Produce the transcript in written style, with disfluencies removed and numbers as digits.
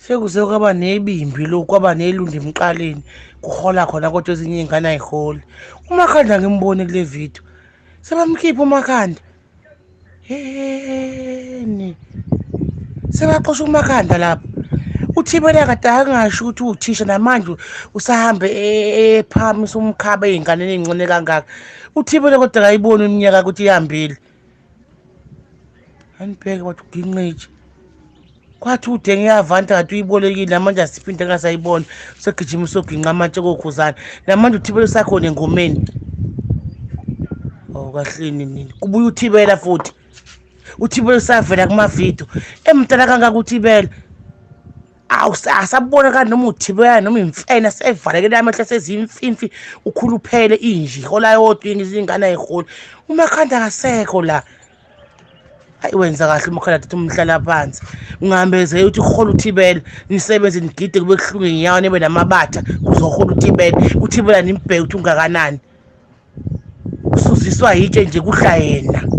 Sekuze kwaba nebimbi lokhu, kwaba nelundu emqaleni, kuhola khona kodwa ezinye iy'ngane ay'holi. UMakhanda ngimbone kule video, sebamkhipha uMakhanda. Yeni, sebaxosha uMakhanda lapha. UThibela kade angasho ukuthi uwuthisha, namanje usahambe ephakamisa umkhaba ey'nganeni ey'ncane kangaka. UThibela kodwa akayiboni iminyaka ukuthi ihambile. Anibheke bathi uginqitshe. Kwathi ude ngiyavanta kade uyibolekile, namanje asiphinde engasayiboni, usegijima usoginqa amatshe kokhuzana. Namanje uThibela usakhona engomeni. Oh, kahleni nini, kubuye uThibela futhi. UThibela usavela kumavidiyo, emdala kangaka uThibela. Awu, asabonakali noma uThibela noma imfene, sevalekele amehlo, sezimfimfi, ukhuluphele inji ihola yodwa, izingane ayiholi. UMakhanda akasekho la. Hayi, wenza kahle uMakhanda, thatha umhlala phansi, ungahambeze uthi kuhola uThibela, nisebenze nigide kube kuhlungu ngenyawo, nibe namabatha, kuzohola uThibela. UThibela nimbheke ukuthi ungakanani, usuziswa yitshe nje, kudla yena.